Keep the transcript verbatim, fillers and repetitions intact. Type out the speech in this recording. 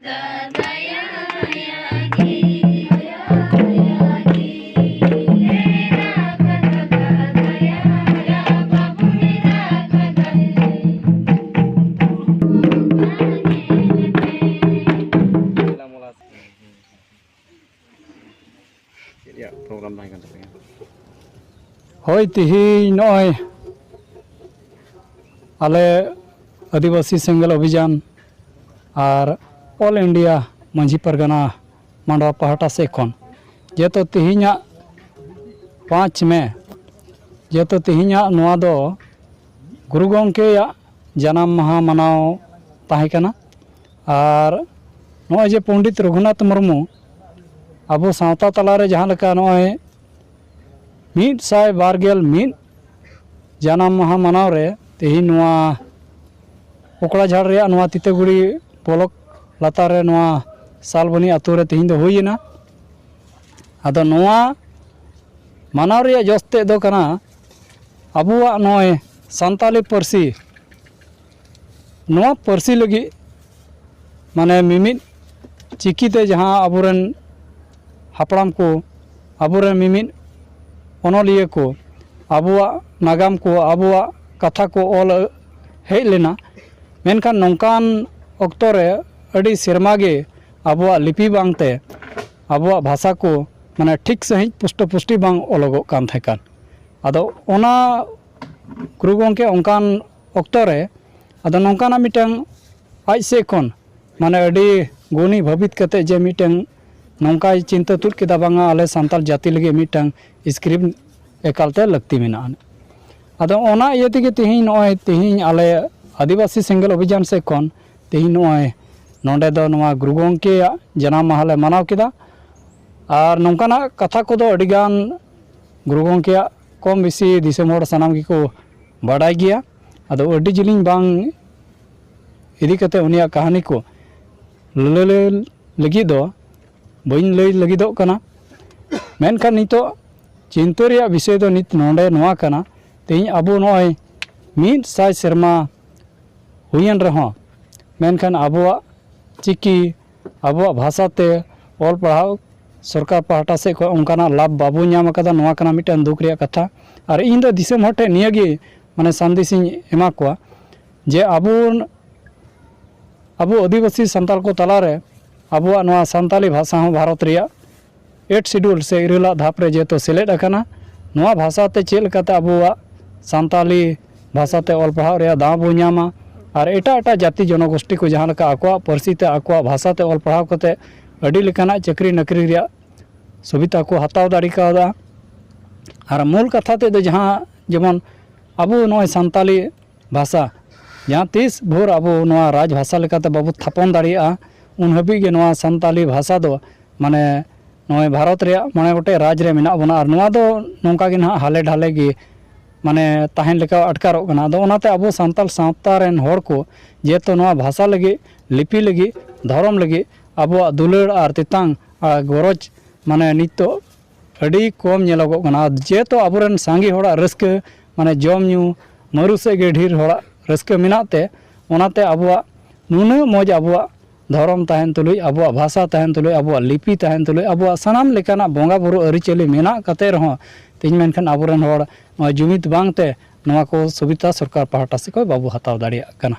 ᱪᱮᱫ ᱨᱮᱭᱟᱜ ᱯᱨᱳᱜᱨᱟᱢ ᱛᱟᱦᱮᱸ ᱠᱟᱱ ᱛᱟᱯᱮᱭᱟ? ᱦᱳᱭ, ᱛᱮᱦᱮᱧ ᱱᱚᱜᱼᱚᱭ ᱟᱞᱮ ᱟᱹᱫᱤᱵᱟᱹᱥᱤ ᱥᱮᱸᱜᱮᱞ ᱚᱵᱷᱤᱡᱟᱱ ᱟᱨ ᱚᱞ ᱤᱱᱰᱤᱭᱟ ᱢᱟᱹᱡᱷᱤ ᱯᱟᱨᱜᱟᱱᱟ ᱢᱟᱰᱣᱟ ᱯᱟᱦᱴᱟ ᱥᱮᱫ ᱠᱷᱚᱱ, ᱡᱮᱦᱮᱛᱩ ᱛᱮᱦᱮᱧᱟᱜ ᱯᱟᱸᱪ ᱢᱮ, ᱡᱮᱦᱮᱛᱩ ᱛᱮᱦᱮᱧᱟᱜ ᱱᱚᱣᱟ ᱫᱚ ᱜᱩᱨᱩ ᱜᱚᱢᱠᱮᱭᱟᱜ ᱡᱟᱱᱟᱢ ᱢᱟᱦᱟ ᱢᱟᱱᱟᱣ ᱛᱟᱦᱮᱸ ᱠᱟᱱᱟ᱾ ᱟᱨ ᱱᱚᱜᱼᱚᱭ ᱡᱮ ᱯᱚᱱᱰᱤᱛ ᱨᱚᱜᱷᱩᱱᱟᱛᱷ ᱢᱩᱨᱢᱩ ᱟᱵᱚ ᱥᱟᱶᱛᱟ ᱛᱟᱞᱟᱨᱮ ᱡᱟᱦᱟᱸ ᱞᱮᱠᱟ ᱱᱚᱜᱼᱚᱭ ᱢᱤᱫ ᱥᱟᱭ ᱵᱟᱨ ᱜᱮᱞ ᱢᱤᱫ ᱡᱟᱱᱟᱢ ᱢᱟᱦᱟ ᱢᱟᱱᱟᱣ ᱨᱮ ᱛᱮᱦᱮᱧ ᱱᱚᱣᱟ ᱯᱚᱠᱲᱟᱡᱷᱟᱲ ᱨᱮᱭᱟᱜ ᱱᱚᱣᱟ ᱛᱤᱛᱟᱹᱜᱩᱲᱤ ᱵᱞᱚᱠ ᱞᱟᱛᱟᱨ ᱨᱮ ᱱᱚᱣᱟ ᱥᱟᱞᱵᱚᱱᱤ ᱟᱛᱳ ᱨᱮ ᱛᱮᱦᱮᱧ ᱫᱚ ᱦᱩᱭ ᱮᱱᱟ᱾ ᱟᱫᱚ ᱱᱚᱣᱟ ᱢᱟᱱᱟᱣ ᱨᱮᱭᱟᱜ ᱡᱚᱥ ᱛᱮᱫ ᱫᱚ ᱠᱟᱱᱟ ᱟᱵᱚᱣᱟᱜ ᱱᱚᱜᱼᱚᱭ ᱥᱟᱱᱛᱟᱞᱤ ᱯᱟᱹᱨᱥᱤ, ᱱᱚᱣᱟ ᱯᱟᱹᱨᱥᱤ ᱞᱟᱹᱜᱤᱫ ᱢᱟᱱᱮ ᱢᱤᱢᱤᱫ ᱪᱤᱠᱤᱛᱮ ᱡᱟᱦᱟᱸ ᱟᱵᱚᱨᱮᱱ ᱦᱟᱯᱲᱟᱢ ᱠᱚ, ᱟᱵᱚᱨᱮᱱ ᱢᱤᱢᱤᱫ ᱚᱱᱚᱞᱤᱭᱟᱹ ᱠᱚ ᱟᱵᱚᱣᱟᱜ ᱱᱟᱜᱟᱢ ᱠᱚ, ᱟᱵᱚᱣᱟᱜ ᱠᱟᱛᱷᱟ ᱠᱚ ᱚᱞ ᱦᱮᱡ ᱞᱮᱱᱟ᱾ ᱢᱮᱱᱠᱷᱟᱱ ᱱᱚᱝᱠᱟᱱ ᱚᱠᱛᱚ ᱨᱮ ᱟᱹᱰᱤ ᱥᱮᱨᱢᱟ ᱜᱮ ᱟᱵᱚᱣᱟᱜ ᱞᱤᱯᱤ ᱵᱟᱝᱛᱮ ᱟᱵᱚᱣᱟᱜ ᱵᱷᱟᱥᱟ ᱠᱚ ᱢᱟᱱᱮ ᱴᱷᱤᱠ ᱥᱟᱺᱦᱤᱡ ᱯᱩᱥᱴᱟᱹ ᱯᱩᱥᱴᱤ ᱵᱟᱝ ᱚᱞᱚᱜᱚᱜ ᱠᱟᱱ ᱛᱟᱦᱮᱸ ᱠᱟᱱ᱾ ᱟᱫᱚ ᱚᱱᱟ ᱜᱩᱨᱩ ᱜᱚᱢᱠᱮ ᱚᱱᱠᱟᱱ ᱚᱠᱛᱚ ᱨᱮ ᱟᱫᱚ ᱱᱚᱝᱠᱟᱱᱟᱜ ᱢᱤᱫᱴᱟᱝ ᱟᱡ ᱥᱮᱫ ᱠᱷᱚᱱ ᱢᱟᱱᱮ ᱟᱹᱰᱤ ᱜᱩᱱᱤ ᱵᱷᱟᱹᱵᱤᱛ ᱠᱟᱛᱮ ᱡᱮ ᱢᱤᱫᱴᱟᱝ ᱱᱚᱝᱠᱟᱭ ᱪᱤᱱᱛᱟᱹ ᱛᱩᱫ ᱠᱮᱫᱟ, ᱵᱟᱝᱟ ᱟᱞᱮ ᱥᱟᱱᱛᱟᱲ ᱡᱟᱹᱛᱤ ᱞᱟᱹᱜᱤᱫ ᱢᱤᱫᱴᱟᱝ ᱥᱠᱨᱤᱯᱴ ᱮᱠᱟᱞᱛᱮ ᱞᱟᱹᱠᱛᱤ ᱢᱮᱱᱟᱜᱼᱟ᱾ ᱟᱫᱚ ᱚᱱᱟ ᱤᱭᱟᱹ ᱛᱮᱜᱮ ᱛᱮᱦᱮᱧ ᱱᱚᱜᱼᱚᱭ ᱛᱮᱦᱮᱧ ᱟᱞᱮ ᱟᱹᱫᱤᱵᱟᱹᱥᱤ ᱥᱮᱸᱜᱮᱞ ᱚᱵᱷᱤᱡᱟᱱ ᱥᱮᱫ ᱠᱷᱚᱱ ᱛᱮᱦᱮᱧ ᱱᱚᱜᱼᱚᱭ ᱱᱚᱰᱮ ᱫᱚ ᱱᱚᱣᱟ ᱜᱩᱨᱩ ᱜᱚᱢᱠᱮᱭᱟᱜ ᱡᱟᱱᱟᱢ ᱢᱟᱦᱟ ᱞᱮ ᱢᱟᱱᱟᱣ ᱠᱮᱫᱟ᱾ ᱟᱨ ᱱᱚᱝᱠᱟᱱᱟᱜ ᱠᱟᱛᱷᱟ ᱠᱚᱫᱚ ᱟᱹᱰᱤᱜᱟᱱ ᱜᱩᱨᱩ ᱜᱚᱢᱠᱮᱭᱟᱜ ᱠᱚᱢ ᱵᱮᱥᱤ ᱫᱤᱥᱚᱢ ᱦᱚᱲ ᱥᱟᱱᱟᱢ ᱜᱮᱠᱚ ᱵᱟᱰᱟᱭ ᱜᱮᱭᱟ᱾ ᱟᱫᱚ ᱟᱹᱰᱤ ᱡᱤᱞᱤᱧ ᱵᱟᱝ ᱤᱫᱤ ᱠᱟᱛᱮ ᱩᱱᱤᱭᱟᱜ ᱠᱟᱹᱦᱱᱤ ᱠᱚ ᱞᱟᱹᱞᱟᱹᱭ ᱞᱟᱹᱜᱤᱫ ᱫᱚ ᱵᱟᱹᱧ ᱞᱟᱹᱭ ᱞᱟᱹᱜᱤᱫᱚᱜ ᱠᱟᱱᱟ᱾ ᱢᱮᱱᱠᱷᱟᱱ ᱱᱤᱛᱚᱜ ᱪᱤᱱᱛᱟᱹ ᱨᱮᱭᱟᱜ ᱵᱤᱥᱚᱭ ᱫᱚ ᱱᱤᱛ ᱱᱚᱰᱮ ᱱᱚᱣᱟ ᱠᱟᱱᱟ, ᱛᱮᱦᱮᱧ ᱟᱵᱚ ᱱᱚᱜᱼᱚᱭ ᱢᱤᱫ ᱥᱟᱭ ᱥᱮᱨᱢᱟ ᱦᱩᱭᱮᱱ ᱨᱮᱦᱚᱸ, ᱢᱮᱱᱠᱷᱟᱱ ᱟᱵᱚᱣᱟᱜ ᱪᱤᱠᱤ, ᱟᱵᱚᱣᱟᱜ ᱵᱷᱟᱥᱟ ᱛᱮ ᱚᱞ ᱯᱟᱲᱦᱟᱣ ᱥᱚᱨᱠᱟᱨ ᱯᱟᱦᱴᱟ ᱥᱮᱫ ᱠᱷᱚᱱ ᱚᱱᱠᱟᱱᱟᱜ ᱞᱟᱵᱷ ᱵᱟᱵᱚ ᱧᱟᱢ ᱟᱠᱟᱫᱟ᱾ ᱱᱚᱣᱟ ᱠᱟᱱᱟ ᱢᱤᱫᱴᱟᱝ ᱫᱩᱠ ᱨᱮᱭᱟᱜ ᱠᱟᱛᱷᱟ᱾ ᱟᱨ ᱤᱧ ᱫᱚ ᱫᱤᱥᱚᱢ ᱦᱚᱲ ᱴᱷᱮᱱ ᱱᱤᱭᱟᱹ ᱜᱮ ᱢᱟᱱᱮ ᱥᱟᱸᱫᱮᱥ ᱤᱧ ᱮᱢᱟ ᱠᱚᱣᱟ ᱡᱮ ᱟᱵᱚ, ᱟᱵᱚ ᱟᱹᱫᱤᱵᱟᱹᱥᱤ ᱥᱟᱱᱛᱟᱲ ᱠᱚ ᱛᱟᱞᱟᱨᱮ ᱟᱵᱚᱣᱟᱜ ᱱᱚᱣᱟ ᱥᱟᱱᱛᱟᱞᱤ ᱵᱷᱟᱥᱟ ᱦᱚᱸ ᱵᱷᱟᱨᱚᱛ ᱨᱮᱭᱟᱜ ᱮᱭᱤᱴ ᱥᱤᱰᱩᱞ ᱥᱮ ᱤᱨᱟᱹᱞᱟᱜ ᱫᱷᱟᱯ ᱨᱮ ᱡᱮᱦᱮᱛᱩ ᱥᱮᱞᱮᱫ ᱟᱠᱟᱱᱟ, ᱱᱚᱣᱟ ᱵᱷᱟᱥᱟ ᱛᱮ ᱪᱮᱫ ᱞᱮᱠᱟᱛᱮ ᱟᱵᱚᱣᱟᱜ ᱥᱟᱱᱛᱟᱞᱤ ᱵᱷᱟᱥᱟ ᱛᱮ ᱚᱞ ᱯᱟᱲᱦᱟᱣ ᱨᱮᱭᱟᱜ ᱫᱟᱣ ᱵᱚ ᱧᱟᱢᱟ ᱟᱨ ᱮᱴᱟᱜ ᱮᱴᱟᱜ ᱡᱟᱹᱛᱤ ᱡᱚᱱᱚᱜᱳᱥᱴᱤ ᱠᱚ ᱡᱟᱦᱟᱸ ᱞᱮᱠᱟ ᱟᱠᱚᱣᱟᱜ ᱯᱟᱹᱨᱥᱤ ᱛᱮ ᱟᱠᱚᱣᱟᱜ ᱵᱷᱟᱥᱟ ᱛᱮ ᱚᱞ ᱯᱟᱲᱦᱟᱣ ᱠᱟᱛᱮ ᱟᱹᱰᱤ ᱞᱮᱠᱟᱱᱟᱜ ᱪᱟᱹᱠᱨᱤ ᱱᱚᱠᱨᱤ ᱨᱮᱭᱟᱜ ᱥᱩᱵᱤᱫᱷᱟ ᱠᱚ ᱦᱟᱛᱟᱣ ᱫᱟᱲᱮ ᱠᱟᱣᱫᱟ᱾ ᱟᱨ ᱢᱩᱞ ᱠᱟᱛᱷᱟ ᱛᱮᱫᱚ ᱡᱟᱦᱟᱸ ᱡᱮᱢᱚᱱ ᱟᱵᱚ ᱱᱚᱜᱼᱚᱭ ᱥᱟᱱᱛᱟᱞᱤ ᱵᱷᱟᱥᱟ ᱡᱟᱦᱟᱸ ᱛᱤᱥ ᱵᱷᱳᱨ ᱟᱵᱚ ᱱᱚᱣᱟ ᱨᱟᱡᱽ ᱵᱷᱟᱥᱟ ᱞᱮᱠᱟᱛᱮ ᱵᱟᱵᱚ ᱛᱷᱟᱯᱚᱱ ᱫᱟᱲᱮᱭᱟᱜᱼᱟ, ᱩᱱ ᱦᱟᱹᱵᱤᱡ ᱜᱮ ᱱᱚᱣᱟ ᱥᱟᱱᱛᱟᱞᱤ ᱵᱷᱟᱥᱟ ᱫᱚ ᱢᱟᱱᱮ ᱱᱚᱜᱼᱚᱭ ᱵᱷᱟᱨᱚᱛ ᱨᱮᱭᱟᱜ ᱢᱚᱬᱮ ᱜᱚᱴᱮᱡ ᱨᱟᱡᱽ ᱨᱮ ᱢᱮᱱᱟᱜ ᱵᱚᱱᱟ᱾ ᱟᱨ ᱱᱚᱣᱟ ᱫᱚ ᱱᱚᱝᱠᱟ ᱜᱮ ᱱᱟᱦᱟᱜ ᱦᱟᱞᱮ ᱰᱷᱟᱞᱮ ᱜᱮ ᱢᱟᱱᱮ ᱛᱟᱦᱮᱱ ᱞᱮᱠᱟ ᱟᱴᱠᱟᱨᱚᱜ ᱠᱟᱱᱟ᱾ ᱟᱫᱚ ᱚᱱᱟᱛᱮ ᱟᱵᱚ ᱥᱟᱱᱛᱟᱲ ᱥᱟᱶᱛᱟ ᱨᱮᱱ ᱦᱚᱲ ᱠᱚ ᱡᱮᱦᱮᱛᱩ ᱱᱚᱣᱟ ᱵᱷᱟᱥᱟ ᱞᱟᱹᱜᱤᱫ, ᱞᱤᱯᱤ ᱞᱟᱹᱜᱤᱫ, ᱫᱷᱚᱨᱚᱢ ᱞᱟᱹᱜᱤᱫ ᱟᱵᱚᱣᱟᱜ ᱫᱩᱞᱟᱹᱲ ᱟᱨ ᱛᱮᱛᱟᱝ ᱟᱨ ᱜᱚᱨᱚᱡᱽ ᱢᱟᱱᱮ ᱱᱤᱛᱚᱜ ᱟᱹᱰᱤ ᱠᱚᱢ ᱧᱮᱞᱚᱜᱚᱜ ᱠᱟᱱᱟ᱾ ᱟᱨ ᱡᱮᱦᱮᱛᱩ ᱟᱵᱚᱨᱮᱱ ᱥᱟᱸᱜᱮ ᱦᱚᱲᱟᱜ ᱨᱟᱹᱥᱠᱟᱹ ᱢᱟᱱᱮ ᱡᱚᱢ ᱧᱩ ᱢᱟᱹᱨᱩ ᱥᱮᱫ ᱜᱮ ᱰᱷᱮᱨ ᱦᱚᱲᱟᱜ ᱨᱟᱹᱥᱠᱟᱹ ᱢᱮᱱᱟᱜ ᱛᱮ, ᱚᱱᱟᱛᱮ ᱟᱵᱚᱣᱟᱜ ᱱᱩᱱᱟᱹᱜ ᱢᱚᱡᱽ ᱟᱵᱚᱣᱟᱜ ᱫᱷᱚᱨᱚᱢ ᱛᱟᱦᱮᱱ ᱛᱩᱞᱩᱡ, ᱟᱵᱚᱣᱟᱜ ᱵᱷᱟᱥᱟ ᱛᱟᱦᱮᱱ ᱛᱩᱞᱩᱡ, ᱟᱵᱚᱣᱟᱜ ᱞᱤᱯᱤ ᱛᱟᱦᱮᱱ ᱛᱩᱞᱩᱡ, ᱟᱵᱚᱣᱟᱜ ᱥᱟᱱᱟᱢ ᱞᱮᱠᱟᱱᱟᱜ ᱵᱚᱸᱜᱟ ᱵᱩᱨᱩ ᱟᱹᱨᱤᱪᱟᱹᱞᱤ ᱢᱮᱱᱟᱜ ᱠᱟᱛᱮ ᱨᱮᱦᱚᱸ ᱛᱮᱦᱮᱧ ᱢᱮᱱᱠᱷᱟᱱ ᱟᱵᱚᱨᱮᱱ ᱦᱚᱲ ᱱᱚᱣᱟ ᱡᱩᱢᱤᱫ ᱵᱟᱝᱛᱮ ᱱᱚᱣᱟ ᱠᱚ ᱥᱩᱵᱤᱫᱷᱟ ᱥᱚᱨᱠᱟᱨ ᱯᱟᱦᱴᱟ ᱥᱮᱫ ᱠᱷᱚᱱ ᱵᱟᱵᱚ ᱦᱟᱛᱟᱣ ᱫᱟᱲᱮᱭᱟᱜ ᱠᱟᱱᱟ᱾